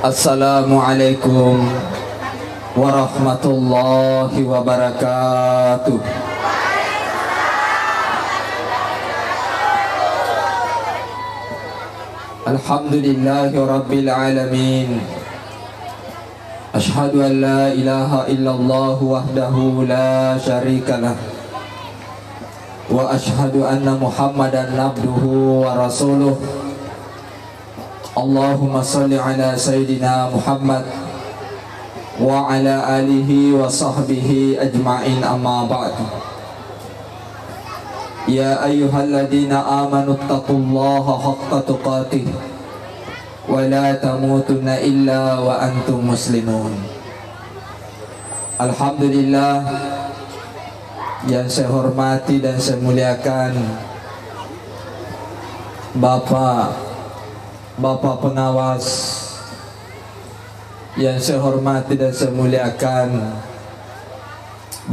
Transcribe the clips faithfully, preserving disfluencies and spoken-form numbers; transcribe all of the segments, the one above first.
Assalamualaikum warahmatullahi wabarakatuh. Alhamdulillahi rabbil alamin. Asyhadu an la ilaha illallah wahdahu la syarikalah. Wa asyhadu anna Muhammadan abduhu wa rasuluh. Allahumma salli ala Sayyidina Muhammad wa ala alihi wa sahbihi ajma'in, amma ba'du. Ya ayyuhalladzina amanu taqullaha haqqa tuqatih wa la tamutunna illa wa antum muslimun. Alhamdulillah, yang saya hormati dan saya muliakan Bapak, Bapak Pengawas, yang saya hormati dan saya muliakan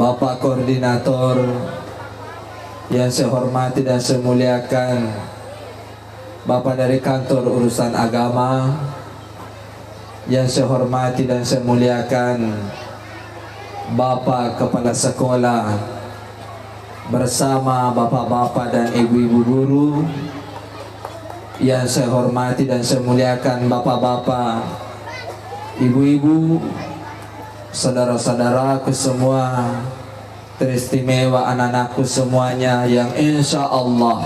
Bapak Koordinator, yang saya hormati dan saya muliakan Bapak dari Kantor Urusan Agama, yang saya hormati dan saya muliakan Bapak Kepala Sekolah, bersama bapak-bapak dan ibu-ibu guru, yang saya hormati dan saya muliakan bapak-bapak, ibu-ibu, saudara-saudaraku semua, teristimewa anak-anakku semuanya yang insya Allah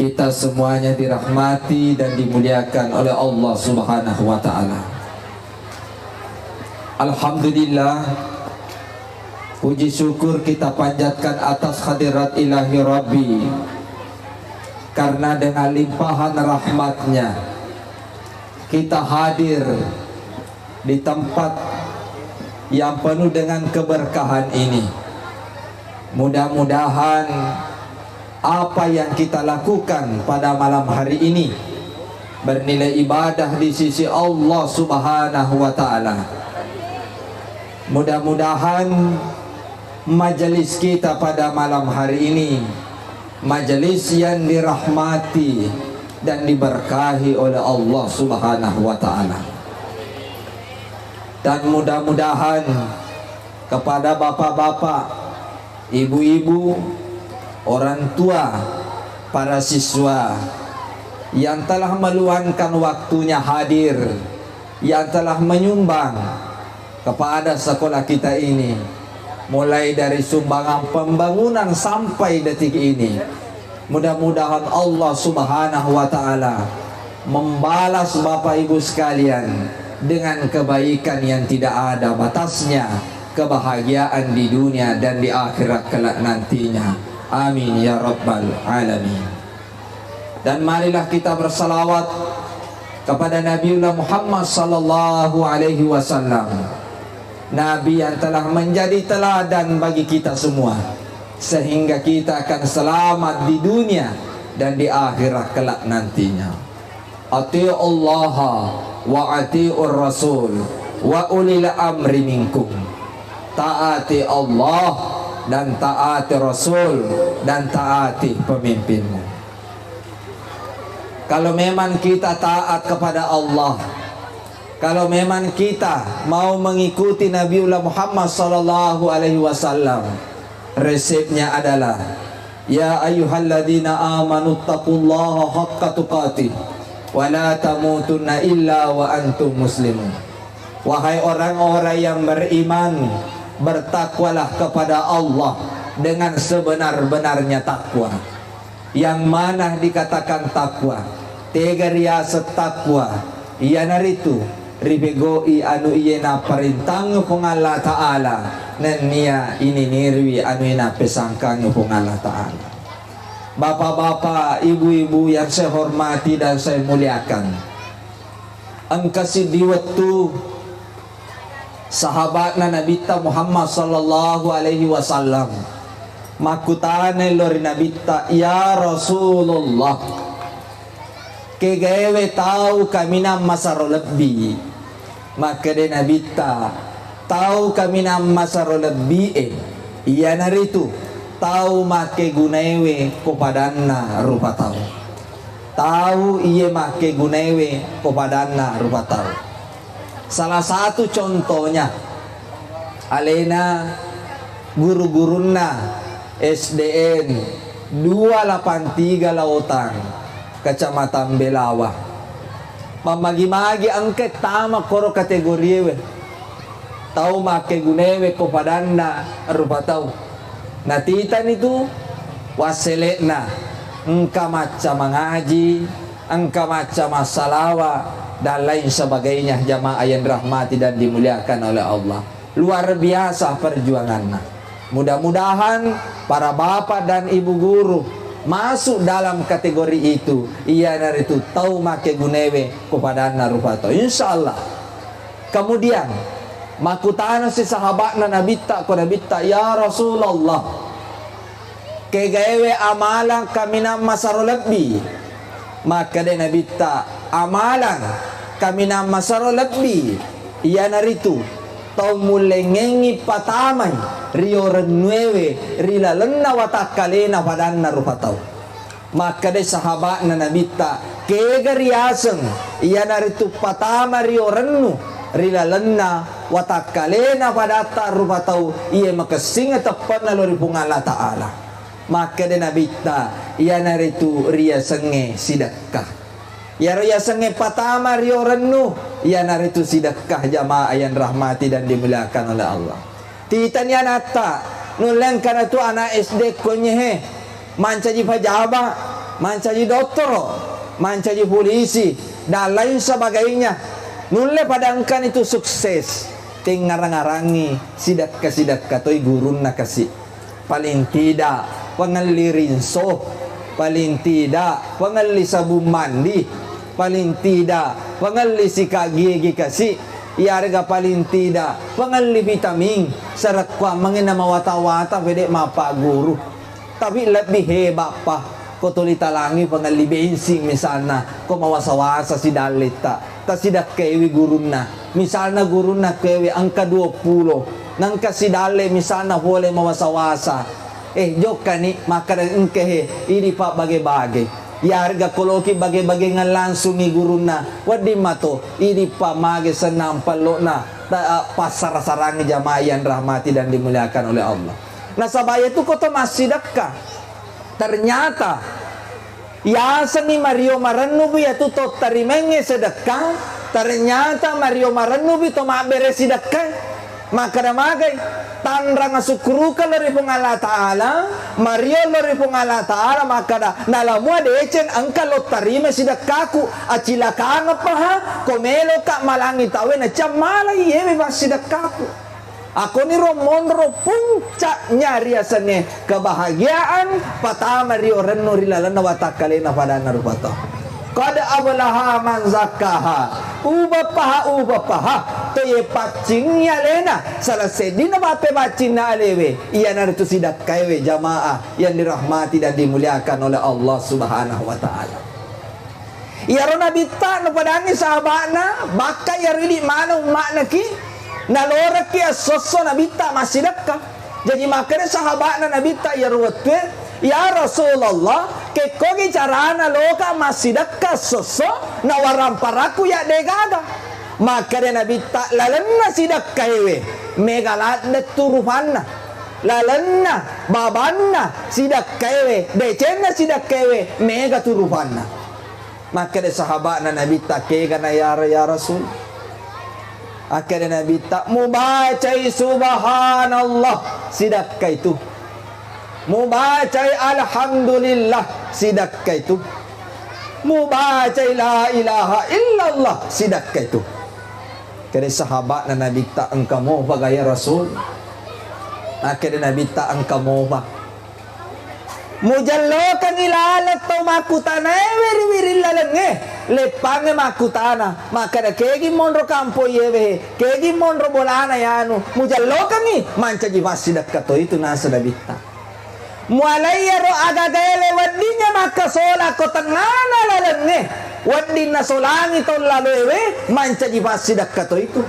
kita semuanya dirahmati dan dimuliakan oleh Allah Subhanahu wa Ta'ala. Alhamdulillah, puji syukur kita panjatkan atas hadirat Ilahi Rabbi, karena dengan limpahan rahmatnya kita hadir di tempat yang penuh dengan keberkahan ini. Mudah-mudahan apa yang kita lakukan pada malam hari ini bernilai ibadah di sisi Allah Subhanahu wa Ta'ala. Mudah-mudahan majelis kita pada malam hari ini, majelis yang dirahmati dan diberkahi oleh Allah Subhanahu wa Ta'ala. Dan mudah-mudahan kepada bapak-bapak, ibu-ibu, orang tua, para siswa yang telah meluangkan waktunya hadir, yang telah menyumbang kepada sekolah kita ini, mulai dari sumbangan pembangunan sampai detik ini. Mudah-mudahan Allah Subhanahu wa Ta'ala membalas Bapak Ibu sekalian dengan kebaikan yang tidak ada batasnya, kebahagiaan di dunia dan di akhirat kelak nantinya. Amin ya rabbal alamin. Dan marilah kita bersalawat kepada Nabiullah Muhammad sallallahu alaihi wasallam, Nabi yang telah menjadi teladan bagi kita semua, sehingga kita akan selamat di dunia dan di akhirat kelak nantinya. Atiullaha wa atiur rasul wa ulil amri minkum. Taati Allah dan taati Rasul dan taati pemimpinmu. Kalau memang kita taat kepada Allah, kalau memang kita mau mengikuti Nabiullah Muhammad sallallahu alaihi wasallam, resepnya adalah, ya ayyuhalladzina amanu taqullaha haqqa tuqatih wa la tamutunna illa wa antum muslimun. Wahai orang-orang yang beriman, bertakwalah kepada Allah dengan sebenar-benarnya takwa. Yang mana dikatakan takwa? Tega riaseng takwa? Iyanaritu ripegau'i anu iye naparentang Puang Allah Ta'ala, nennia ininiriwi anu iye napesangkang Puang Allah Ta'ala. Bapak-bapak, ibu-ibu yang saya hormati dan saya muliakan, engka siddi wettu sahabatna Nabitta Muhammad sallallahu alaihi wasallam makkutanai lao ri Nabitta, "Ya Rasulullah, kegaewe tau kaminang masero lebbi?" Makkeda Nabitta, "Tau kaminang masero lebbi e, iyanaritu tau makkegunaewe ko padanna rupa tau." Tau iye makkegunaewe ko padanna rupa tau. Salah satu contohnya, alena guru-gurunna S D N dua lapan tiga Lautang, Kecamatan Belawa. Mammagi-magi engka tama koro kategoriewe. Tau makkegunewe ko padanna rupa tau. Natitani tu wassele'na, engka macca mangaji, engka macca massalawa, dan lain sebagainya, jamaah yang dirahmati dan dimuliakan oleh Allah. Luar biasa perjuanganna. Mudah-mudahan para bapak dan ibu guru masuk dalam kategori itu, iyanaritu tau makkegunewe ko padanna rupa tau. Insya Allah. Kemudian, makkutanasi sahaba'na Nabitta ko Nabitta, "Ya Rasulullah, kegaewe amalang kaminang masaro lebbi?" Makkeda Nabitta, "Amalang kaminang masaro lebbi, iyanaritu tau mullengengngi patamai rio rennuewe ri lalenna watakkalena padanna rupa tau." Makkeda sahaba'na Nabitta, "Kega riaseng iyanaritu patama rio rennu ri lalenna watakkalena padatta rupa tau, iye makessing teppenna lao ri Puang Allah Ta'ala?" Makkeda Nabitta, "Iyanaritu riasengnge sidekka." Iyaro yasengnge patama rio rennu, iyanaritu sidekka, jamaah yang rahmati dan dimuliakan oleh Allah. Titani anatta, nulle engkana tu anak S D konyehe, mancaji pajaba, mancaji dottoro, mancaji polisi, dan lain sebagainya. Nulle pada engkani tu sukses, tengngarang-arangi sidekka-sidekka toi gurunna kasi. Paling tidak, pengelli rinso, paling tidak, pengelli sabung mandi, paling tidak, pengelli sikat gigi kasi, iyarega paling tidak, pengelli vitamin, sarekkuammengngi namawata-wata pede mappagguru. Tapi lebbi heba'pa ko tuli talangi pengelli bensin misalna, ko mawasa-wasa sidalletta, tasidekkaiwi gurunna. Misalna gurunna kewe engka duappulo, nengka sidalle misalna pole mawasa-wasa. Eh, jokkani makkeda engka he, idi pabbage-bage. Iyarega koloki bage-bagengeng langsungi gurunna, wedding mato idi pammage sennang pello'na, ta-, passara-sarangi jamaah yang rahmati dan dimuliakan oleh Allah. Nasaba iyatu ko to massidekka, ternyata yasengngi mario marennupi iyatu to tarimengnge sedekka, ternyata mario marennupi to mabbere sidekka. Makkeda magai, tanrang asukkuruka lao ri Puang Allah Ta'ala, mario lao ri Puang Allah Ta'ala, makkeda, "Nalamua deceng engka lo tarima sidekkaku, acilakangeng paha, ko meloka malangi tauwe nacammalai yewe massidekkaku." Akkoniro monro puncaknya riasengnge kebahagiaan patama rio rennu ri lalenna watakkalena padanna rupa tau. Qad aflaha man zakkaha. Uba paha, uba paha. Toye paccingi alena, salah seddinna mappepaccinna alewe, iyanaritu sidekkaiwe, jamaah yang dirahmati dan dimuliakan oleh Allah Subhanahu wa Ta'ala. Iyaro Nabitta napadangi sahaba'na, bakka iyaro idi maneng umma'naki, nalorekki esso-esso Nabitta massidekka. Jaji makkeda sahaba'na Nabitta iyaro wettue, "Ya Rasulullah, kekkogi carana loka massidekka esso-esso, nawaramparakku ya degaga?" Makkeda Nabitta, "Lalenna sidekkaiwe, mega ladde turupanna. Lalenna, babanna sidekkaiwe, decenna sidekkaiwe, mega turupanna." Makkeda sahaba'na Nabitta, "Kegana yaro, ya Rasul?" Akkeda Nabitta, "Mubacai subhanallah sidakka itu. Mubacai alhamdulillah sidakka itu. Mubacai la ilaha illallah sidakka itu." Kede sahaba'na Nabitta, "Engka mopa ga ya Rasul?" Akkeda Nabitta, "Engka mopa." Mujallokangngi laleng tau makkutanae wiri-wiring lalengnge, leppangnge makkutana, makkeda, "Kegi monro kampong yewe, kegi monro bolana yanu?" Mujallokangngi, mancaji passidekka to itu naseng Nabitta. Mualai iyaro agagae le weddingnge makkasola ko tengngana lalengnge, wedding nasolangi tau laloewe, mancaji passidekka to itu.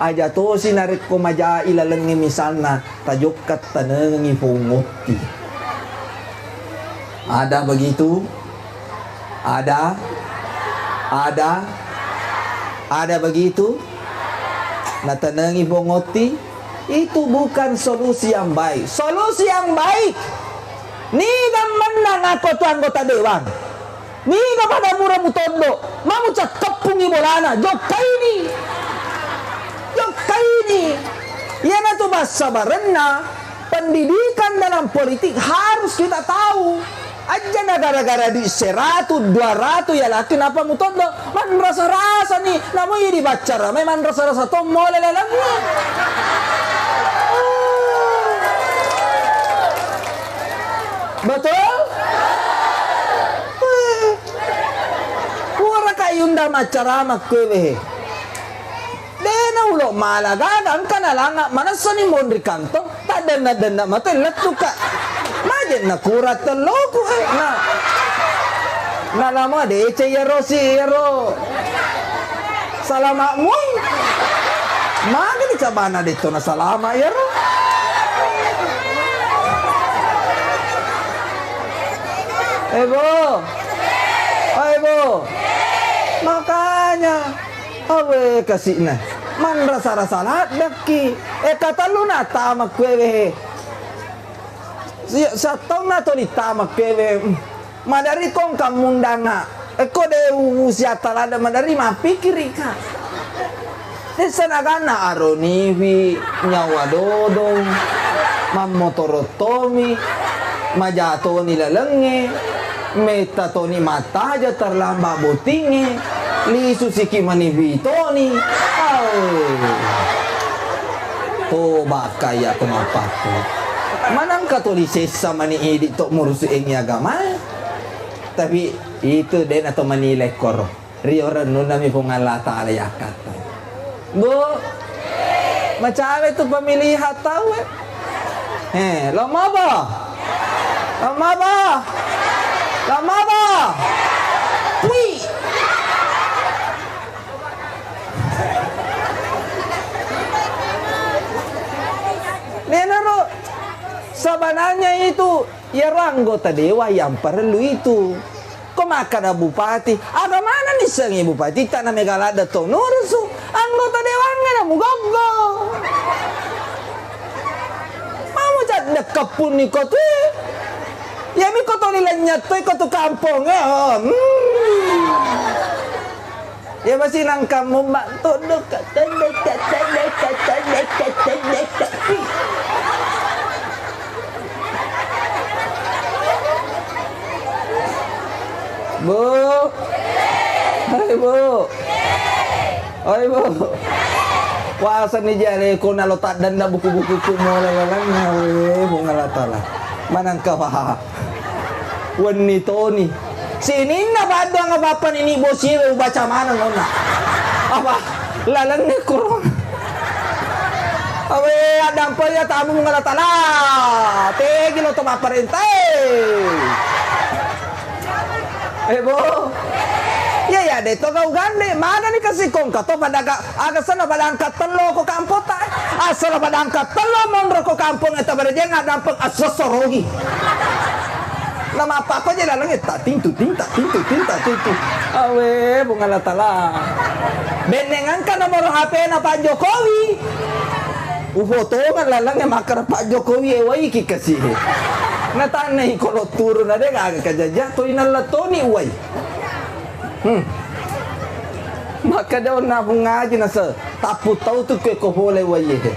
Aja tosi narekko majai lalengnge misalna, tajokka tanengengngi pongotti. Ada begitu? Ada? Ada? Ada begitu? Natenengi Pong Otti, itu bukan solusi yang baik. Solusi yang baik, niga mennang ako tu anggota dewan, niga pada mura mutoddo, mamu cakkeppungi bolana, jokkaini. Jokkaini. Iyanatu bassa barenna, pendidikan dalam politik harus kita tahu. Ajana gara-gara duit seratu, dua ratu ya laki napa mutoddo, manrasa-rasa ni, namu idi baccara, mai manrasa-rasa to mole lalengnge. Betul? Eh, puara ka yunda maccarama kue wehe. Dena ulo mala gaga, engka nalanga manessani monri kantong, taddenna-denna mato lettuka. Majenna kurang telloku, eh, na. Nalama dece iyaro si iyaro. Salama mui. Magani cabana detto na salama iyaro. Eh, Bo. Hai, Bo. Makanya Awe kasi'na, manrasa-rasa laddekki. Eh, katelluna tama kuewe he. Si-, sattaunna toni tama kuewe. Madari kong kammundanga. Ekko de u-, usia talada madari mappikirika. Dessa naganna aroniwi nyawa dodong, mammotoro tomi, majatoni lalengnge. Metta toni mattaja terlambat bottingnge, lisu siki maniwi toni. Awe. Toba kaya ko mappakku. Manangka toli sessa mani idi to murusu engi agama. Tapi itu dena to manilai koro. Rio rennunna mi Puang Allah Taala yakkatta. Bu, macawe tu pemilihan tau, eh. Eh, lo maba? Lo maba? Lo maba? Pui. Nenaro sebenarnya itu, iyaro anggota dewan yang perlu itu. Ko makkada bupati, aga maneng nissengngi bupati, tana mega ladde to nurusu, anggota dewangnge na mugoggo. Mamo cadde keppunni ko tu. Iyami ko toli lennyet toi ko tu kampongnge, oh, hmm. Iya, pasti nangkammu, Mbak, todok, todok, todok. Bu. Hai, Bu. Hai, Bu. Puasa ni jale ko nalo taddanda buku-buku ku mole lalang, we, Puang Allah Taala. Manangka paha. Wenni toni. Sininna paddoang apa-apa nini bosiwe ubaca maneng onna. Apa? Lalengnge kuro. Awe, addampeng ya tamu ngala tala. Tegi lo to mapparentae. Eh, Bo. Iya, iya, de to gau gande. Mana ni kasi kongka to pada ga-, aga sana pada angka tello ko kampota. Asala pada angka tello monro ko kampong eta berejeng addampeng asosorogi. Namappako je laleng e, tak tintu, ting, tak tintu, ting, tak tintu. Awe, Puang Allah Taala. Benneng engka nomoro H P-na Pak Jokowi. Ufotongan laleng e makkara Pak Jokowi e waiki kasi. Natannai kolo turun ade gaga kajaja to inalla toni uwai. Hmm. Makkada onna Puang Haji nase tappu tau tu ke ko pole uwai e.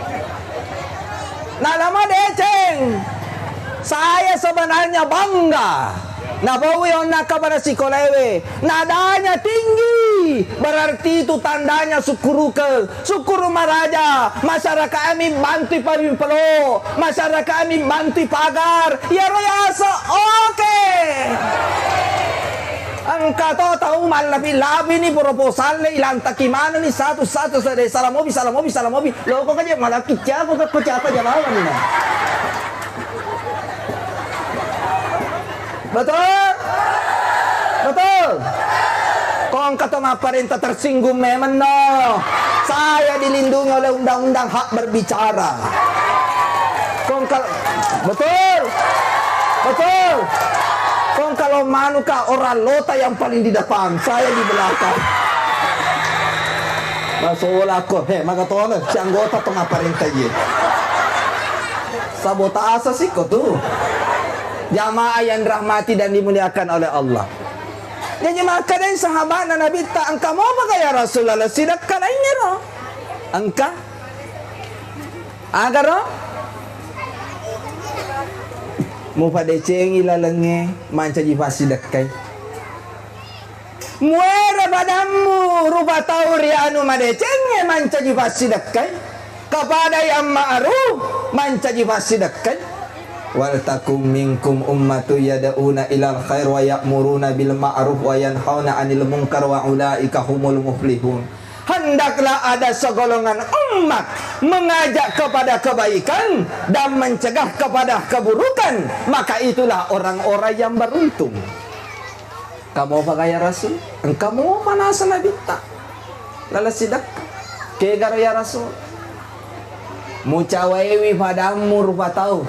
Nalama deceng. Saya sebenarnya bangga. Nabawi onna kabar sikolaewe. Nadanya tinggi. Berarti itu tandanya sukkuruke. Sukkuru maraja. Masyarakat ami bantui pawimpelo. Masyarakat ami bantui pagar. Iyaro yase. Oke. Engka to tau mallabi-labi ni proposal le ilantaki maneng ni satu-satu sede. Salamobi, salamobi, salamobi. Loko kaje malaki cako ke ko capa jawabanna. Betul? Betul? Kong kata mapparenta tersinggung memang no. Saya dilindungi oleh undang-undang hak berbicara. Kong kal-, betul? Betul? Kong kalau manuka orang lota yang paling di depan, saya di belakang. Sola ko, he, maga tona si anggota to mapparenta iye. Sabotase si ko tu. Jamaah yang dirahmati dan dimuliakan oleh Allah. Jadi makkedai sahabatna Nabitta, "Engka mopa ga ya Rasulullah sidekka laingnge ro?" Engka. Agaro? Mupadecengi lalengnge mancaji passidekkai. Muere padammu rupa tau ri anu madecengnge mancaji passidekkai. Kepada yang ma'ruf mancaji passidekkai. Wal takum minkum ummatu yad'una ilal khair wa ya'muruna bil ma'ruf wa yanhauna 'anil munkar wa ulaika humul muflihun. Hendaklah ada segolongan umat mengajak kepada kebaikan dan mencegah kepada keburukan, maka itulah orang-orang yang beruntung. Engka mopa ga ya Rasul? Engka mopa naseng Nabitta. Lala sidekka. Kegaro ya Rasul? Mucawaiwi padammu rupa tau.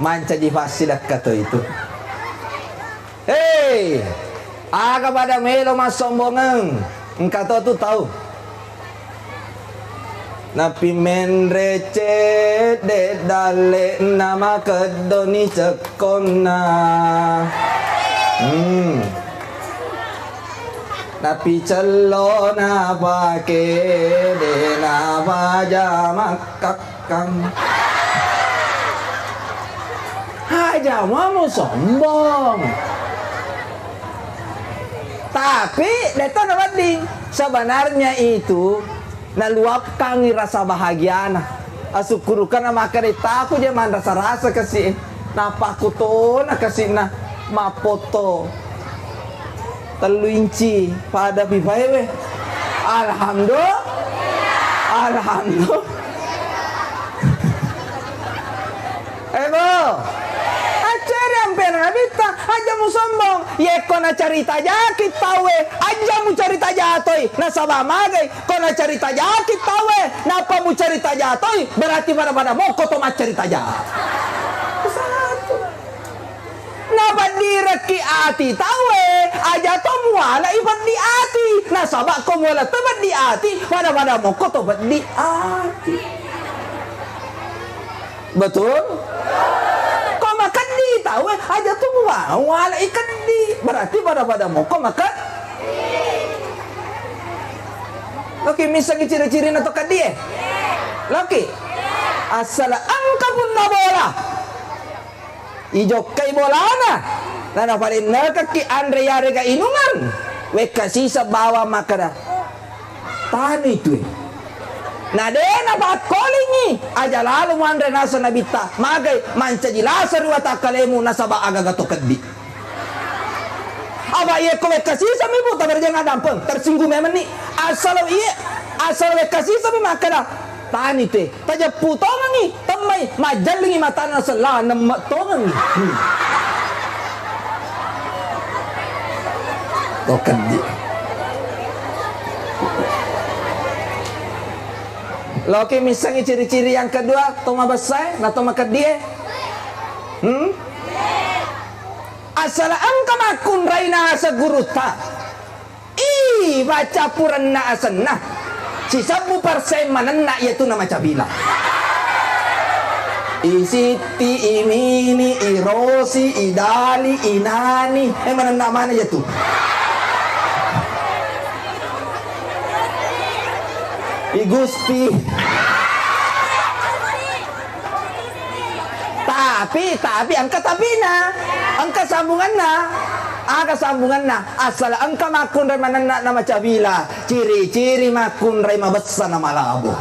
Mancaji passidekka to itu. Hei, aga pada melo massombongeng? Engka to tu tau. Napi menre cedde dalle na makeddoni cekkonna. Hmm. Napi cello na pake de na baja makkak- Kang. Aja mamo sombong. Tapi deto nawedding. Sebenarnya itu naluapkangi rasa bahagiana. Asukkurukanna makkeda taku je manrasa-rasa kasi. Napakutona kasinna mappoto tellu inci pada pipaewe. Alhamdulillah. Alhamdulillah. Eh, bo. Acceri ampena Nabitta, aja musombong. Yekko nacarita jaki tauwe, aja mucarita jatoi. Nasaba magai, ko nacarita jaki tauwe, nappa mucarita jatoi, berarti pada-pada mokko to maccarita ja. Satu. Napeddirekki ati tauwe, aja to muala ipeddi ati. Nasaba ko muala to peddi ati, pada-pada mokko to peddi ati. Betul? Ko makeddi tauwe, aja to muala, muala ikeddi. Berarti pada-pada mokko makeddi. Loki missengi ciri-cirina to keddi e? Loki? Asal engka punna bola. Ijokkai bolana, nanaparennekekki anre yarega inungang, wekka siseng bawang makkeda, "Tanui tue." Na de napakkolingngi, aja lalo muanre naseng Nabitta, magai mancaji lasa ri watakkalemu nasaba agaga to keddi. Apa iya ko wekka siseng mi bu taberjeng adampeng, tersinggung memenni. Asal iya, asal wekka siseng mi makkeda, "Tani te." Tajeppu tongengngi, temmai, majjellingngi matanna sella, nemme tongengngi. Hmm. To keddi. Loki missengi ciri-ciri yang kedua, to mabessae, na to makeddie. Hmm? Asal engka makkunrai naseng gurutta. Ih, baca purenna asenna. Sisebbu persen manenna iyatu na macabila. Isitti, imini, irosi, idali, inani. Eh, manenna mana iyatu? I Gusti. Tapi, tapi engka tapina, engka sambunganna. Aga sambunganna? Asal engka makkunrai manenna na macabila, ciri-ciri makkunrai mabessa na malabo.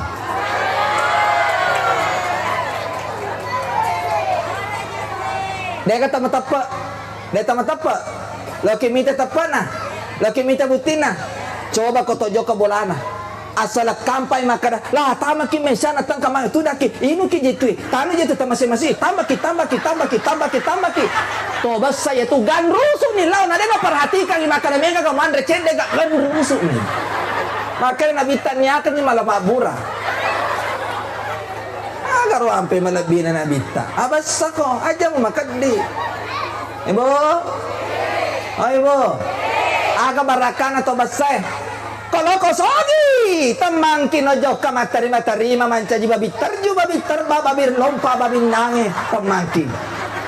Deka tama teppe, de tama teppe. Loki mita teppe'na, loki mita buttinna. Coba ko to jokka bolana. Assalakkampai makkeda, "La, tamaki mesana tengka mane tudaki, inuki jetui, tanu jetu tamase-masi, tambaki, tambaki, tambaki, tambaki, tambaki." To bessa yetu ganrusuni lao, na de naperhatikangi makkeda mega ga manre cedde ga ganrusuni. Makkeda Nabitta niakanni mala pabbura. Aga ro ampe malebbina Nabitta. Abessako, aja mu makeddi. Ibu? Oh, Ibu. Aga barakana to bessae? Ko loko sogi, Temmangki no jokka mattarima-tarima, mancaji babi terju, babi terba, babi lompa, babi nange, temmangki.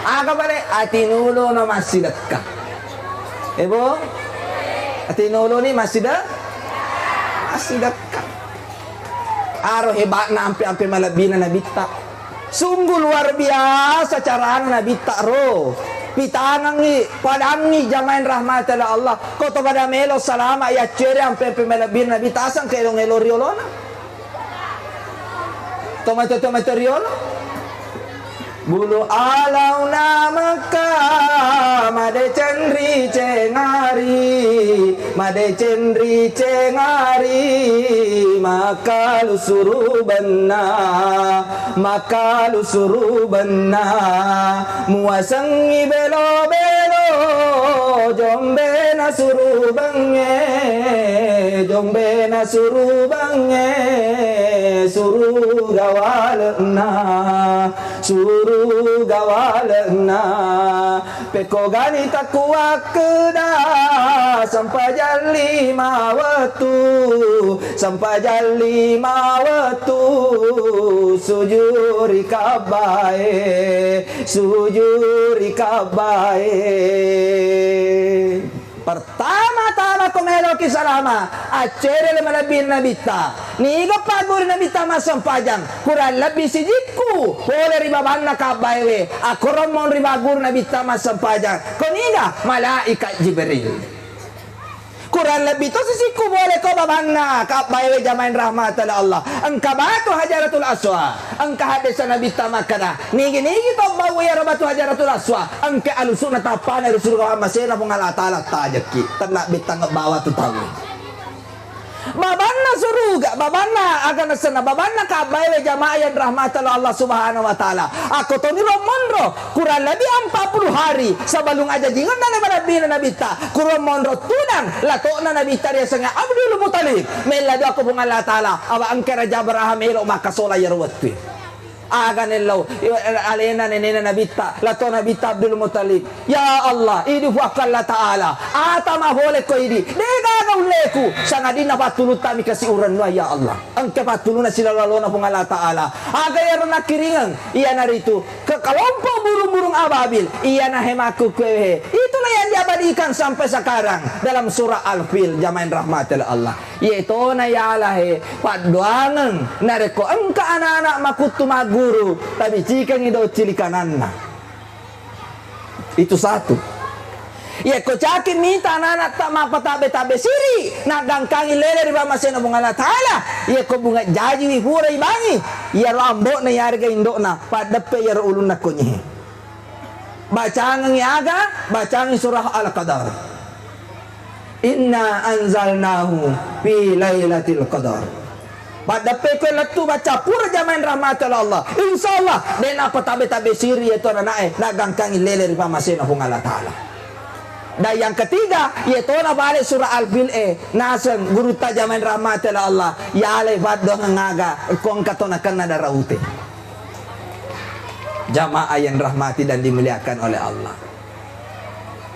Aga bale, atinulu no massidekka. Ebo? Atinulu ni masside-, massidekka. Aro hebatna ampe-ampe malebbina Nabitta. Sungguh luar biasa carana Nabitta ro. Pitangengngi, padangngi jamaah yang rahmati oleh Allah. Ko to pada melo salama, yaccere ampe-ampe malebbina Nabitta, asang ke elo-elo riolona. Tomato-tomato riolo. Bulu alauna Mekka, madeceng riceng ari, madeceng riceng ari, makalu surubenna, makalu surubenna, muasengngi belo-belo, jombena surubengnge, jombena surubengnge, suruga wale'na. Suruga wale'na, pekko gani takkuakkeda, sempajang lima wettu, sempajang lima wettu, sujuri kabbae, sujuri kabbae. Pertama-tama ko meloki salama, accere le malebbi Nabitta. Niga pagguru Nabitta massempajang? Kurang lebbi sijikku pole ri babanna kabbaewe. Akkorong monri pagguru Nabitta massempajang. Ko niga? Malaikat Jibril. Kurang lebbi to sijikku pole ko babanna kabbaewe jamaah rahmat Allah. Engka batu Hajaratul Aswad. Engka haddesa Nabitta makkeda, nigi-nigi to bau iyaro batu Hajaratul Aswad, engka alusu'na tappana ri suruga masena Puang Allah Ta'ala tajekki. Tenna bettang bawa tu tau. Babanna suruga, babanna agana senna, babanna kabbaewe jamaah yang rahmati Allah Subhanahu wa Ta'ala. Ako toni ro monro, kurang lebih empat puluh hari sebelum ajajingenna le marabbina Nabitta, kuro monro tudang latokna Nabitta riasengnge Abdul Muttalib. Mella doa ko Puang Allah Ta'ala, awa engka raja beraha melo makkasola iyaro wettue. Aga nellau, alena nenena Nabitta, lato Nabitta Abdul Muttalib. Ya Allah, idi Puakko Allah Ta'ala, ata mapole ko idi, degaga ulleku, sangadinna pattulutta mi kasi urennua, ya Allah. Engka pattuluna silalolona Puang Allah Ta'ala. Aga iyaro nakkiringeng, iyanaritu ke kelompok burung-burung ababil, iyana he makkukkuewe. Itulah yang diabadikan sampai sekarang dalam surah Al-Fil, jamaah yang rahmati Allah. Iye tona yala he paddoangeng, narekko engka anak-anak makuttu magguru, tabicikengi docili kananna. Itu satu. Yekko caki mita anak-anak tak mapatabe-tabe siri, naggangkangi lele ri pammasena Puang Allah Ta'ala, yekko bunga jajiwi pura ibangi, iyaro ambo'na yarega indo'na, paddeppe iyaro ulunna konyehe. Bacangengngi aga? Bacangengngi surah Al-Qadar. Inna anzalnahu fi lailatul qadar. Paddeppe koe lettu baca pura jamain rahmati Allah. Insya Allah, de napatabe-tabe siri yeto anana'e, nagangkangi lele ri pamasena Puang Allah Ta'ala. Dan yang ketiga, yetona bale surah Al-Fil e, naseng gurutta jamain rahmati Allah, yalai paddoangeng aga, kongka to nakenna daraute. Jamaah yang rahmati dan dimuliakan oleh Allah.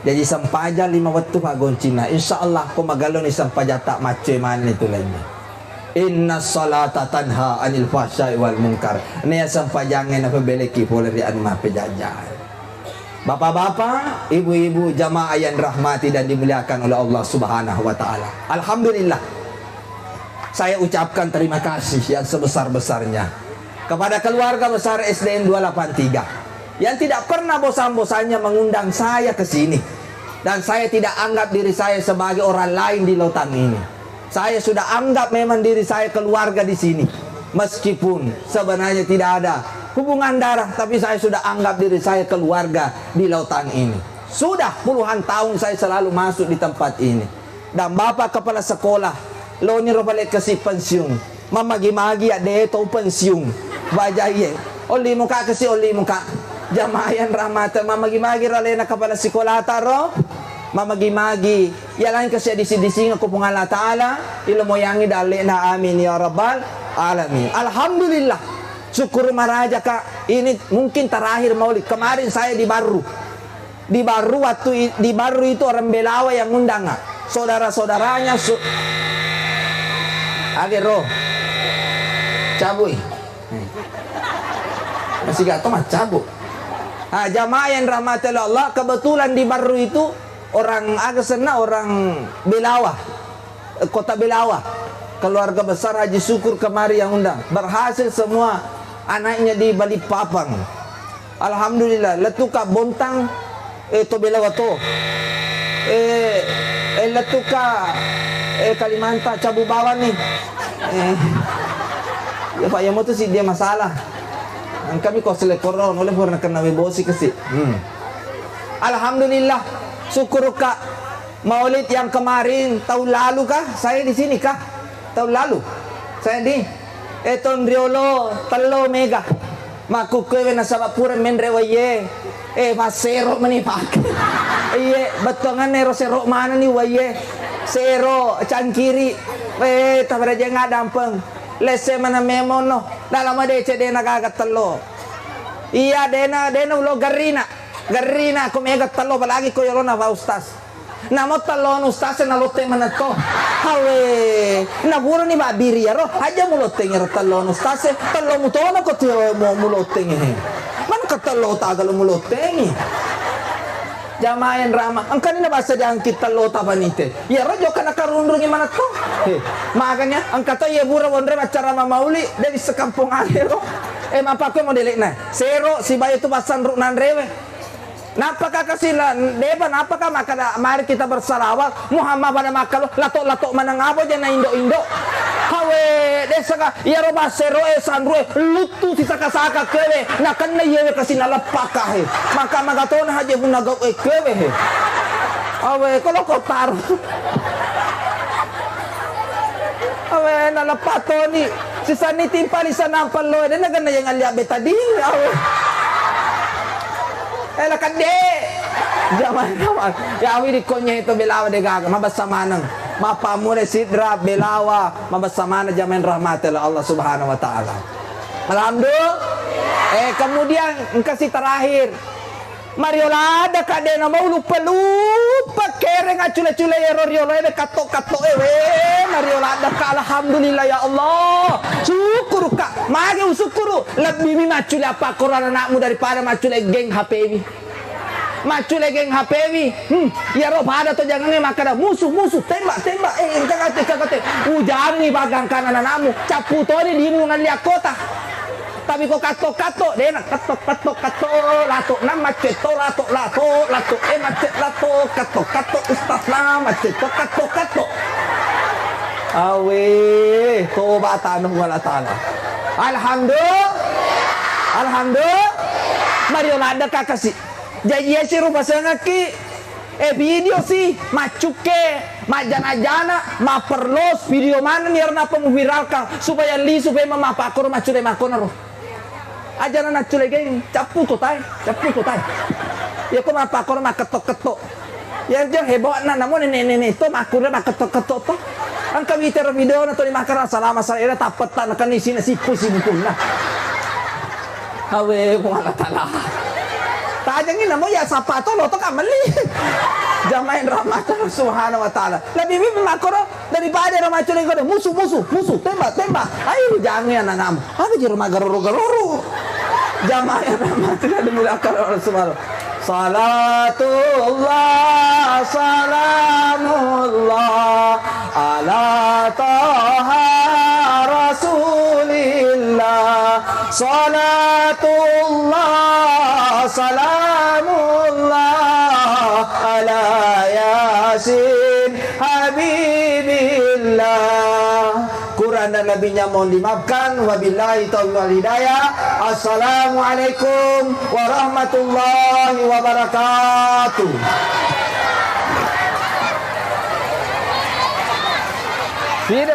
Jaji sempajang lima wettu paggoncinna. Insya Allah ko magalloni sempajatta maccoe manenni tu lainna. Inna salata tanha anil fahsyai wal munkar. Nea sempajangnge napebeleki pole ri anu mappejajai. Bapak-bapak, ibu-ibu, jamaah yang rahmati dan dimuliakan oleh Allah Subhanahu wa Ta'ala. Alhamdulillah. Saya ucapkan terima kasih yang sebesar-besarnya kepada keluarga besar S D N dua delapan tiga yang tidak pernah bosan-bosannya mengundang saya ke sini. Dan saya tidak anggap diri saya sebagai orang lain di lautan ini. Saya sudah anggap memang diri saya keluarga di sini. Meskipun sebenarnya tidak ada hubungan darah, tapi saya sudah anggap diri saya keluarga di lautan ini. Sudah puluhan tahun saya selalu masuk di tempat ini. Dan Bapak Kepala Sekolah, loni ro pale kasi pensiun. Mamagi-magi ya de to pensiun. Bajaie. Olli muka kasi, olli muka. Jamaah yang rahmatan, mamagi-magi ro alena kepala sekolah taro. Mamagi-magi. Ya lain kasi disi-dising aku Puang Allah Ta'ala. Ilo moyangi dalena, amin ya rabbal alamin. Alhamdulillah. Syukur maraja, Kak. Ini mungkin terakhir maulid. Kemarin saya di Barru. Di Barru waktu i-, di Barru itu orang Belawa yang undang, ah. Saudara-saudaranya su-, Agero. Cabui. Eh. Masih gak tau maccabu. Ah, jamaah yang dirahmati oleh Allah, kebetulan di Barru itu orang aga senna, orang Belawa. Eh, Kota Belawa. Keluarga besar Haji Syukur kemari yang undang. Berhasil semua anaknya di Balikpapan. Alhamdulillah, lettuka Bontang, eh, to Belawa to. Eh, eh, lettuka, eh, Kalimantan, cabu bawang nih. Eh, ya Pak, ya mau tuh sih dia masalah. Engkami kau selekoro, oleh pernah kena webosi ke sih. Hmm. Alhamdulillah, syukur Kak. Maulid yang kemarin, tahun lalu kah? Saya di sini kah? Tahun lalu. Saya di, eh, tahun riolo, tello mega. Makkukkuewe nasaba pura menre waiye. Eh, massero meni pake. Iye, bettuanganna ero sero manenni waiye. Sero, cangkiri. Eh, tabarajeng adampeng. Lesse mana memono. Dalam dece dena gaga tello. Iya, dena, dena ulo garrina. Garrina ko mega tello, apalagi ko yolona Pak Ustaz. Namo tellona ustaz e nalotteng manetto. Hawe, napurani mabbiri iyaro, aja mulotteng iyaro tellona ustaz e, tello mutona ko tiyo mu-, mulotteng e. Mangka tello tagalo mulottengi. Jamaah yang ramah, engkani nabasa diangki tello tapanite. Iyaro jokka nakarunrungi manetto. He, makanya engka to iya bura wonre maccarama mauli dari sekampung alero. Eh, mapakko modele'na. Sero sibawa itu passanru nanrewe. Nappaka kasi la-, depa nappaka makkada, mari kita bersalawat, Muhammad pada makkalo, lato-lato maneng abo jana indo-indo. Hawe, desaka, iyaro bassero e sanrue, luttu sisaka-saka kewe, nakenna iyewe kasi naleppaka he. Maka magatona haje punna gau e kewe he. Hawe, kolo kotaro. Hawe, naleppa toni. Sisanni timpali sanang pallo, dena kenna yang alia betadin. Hawe. Eh, la kadde. Jaman, jaman. Ya, awi dikonye itu belawa degaga, mabessa maneng. Mapamure sidra belawa, mabessa maneng jamaah rahmati Allah Subhanahu wa Ta'ala. Alhamdulillah. Eh, kemudian engkasi terakhir. Mario ladda ka de na mau lupa-lupa kereng accule-cule ero riolo ede katto-katto e we. Mario ladda ka, alhamdulillah ya Allah. Syukur ka. Mage usyukuru. Lebbi mi maccule appakkoro anakmu daripada maccule geng H P-wi. Maccule geng H P-wi. Hmm, iyaro pada to jangangnge makkada musuh, musuh, tembak, tembak. Eh, engka kate, engka kate. Ujangi bagangkana anakmu. Cappu toni dimu ngalli akkota. Tapi ko katto-katto, dena katto, katto, katto, lato, na macetto, lato, lato, lato, eh, macet, lato, katto, katto, ustaz, na macetto, katto, katto. Awe, toba tanu wala ta'ala. Alhamdulillah. Alhamdulillah. Mario ladda kakasi. Jaji esi rupa sengaki. Eh, video si, maccukke, majjana-jana, mapperlos, video maneng iyaro nappa muviralkan, supaya lisu pemeng mappakkoro maccule makkonaro. Ajana naccule geng, cappu to tae, cappu to tae. Iya ko mappakkoro makketto-ketto. Iya jo hebo'na namo nene-nene to makkure makketto-ketto to. Engka witero video na to dimakkara salama sala era tappetta nakenni sina sippu si bukunna. Awe, Puang Allah Ta'ala. Tajengi namo ya sapa to lo to kamelli. Jamaah yang rahmat Allah Subhanahu wa Ta'ala. Lebih lebih makkoro daripada ro maccule kodo musuh, musuh, musuh, tembak, tembak. Ayo jangan ya nanam. Apa jero magaroro-garoro. Jamaah yang rahmat Allah dimulakan Allah Subhanahu. Salatullah, salamullah. Ala Taha Rasulillah, salatullah, salamullah, ala Yasin Habibillah. Kurang dan lebihnya mohon dimaafkan. Wabillahi taufiq wal hidayah. Assalamualaikum warahmatullahi wabarakatuh.